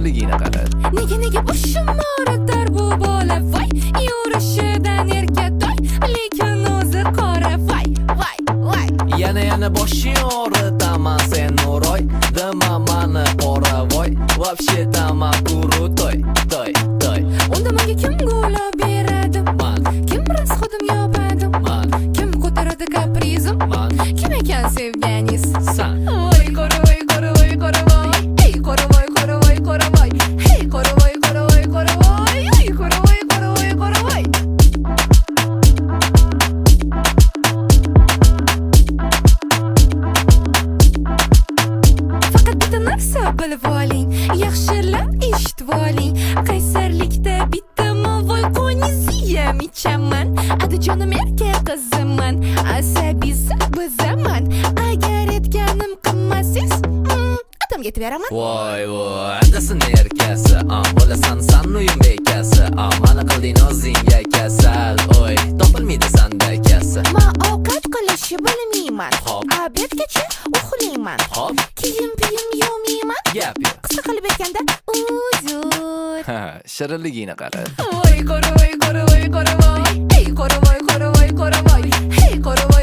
Shirinligini qara. Nega, nega boshim og'ritar bu bola, voy? Yurishidan erkatoy, lekin o'zi qora, voy, voy, voy. Yana, yana boshing og'ritaman sen nuroy. Dima mani qora, voy. Вообще-то man крутой, toy, toy. Unda menga kim gul beradi? Man. Kim расход im yopadi? Man. Kim ko'taradi kaprizim? Man. Kim ekan sevganingiz? San. Voy qora, voy qora, voy qora, voy. Ey qora, voy qora, voy qora, voy. Hey qora, voy qora, voy qora, voy. Ey qora, voy qora, voy qora, voy. Faqat bitta narsa bilib oling, yaxshilab eshitib oling: qaysarlikda bitta voy qo'niziyam ichaman. Adajonim, erka qiziman, asabiy bizaman. Agar aytganim qilmasangiz, atamga aytib beraman. Voy, voy, adasini erkasi, bo'lasan san uyim bekasi, mani qilding o'zingga kasal, oy, topilmaydi sanda kasi. Man ovqat qilishni bilmayman. Xo'p. Обед gacha uxlayman. Hop. Kiyim piyim yuvmayman. Gap yo'q. Qisqa qilib aytganda, uzr. Ha, shirinligini qara. Voy qora, voy qora, voy qora, voy. Ey qora, voy qora, voy qora, voy. Hey qora.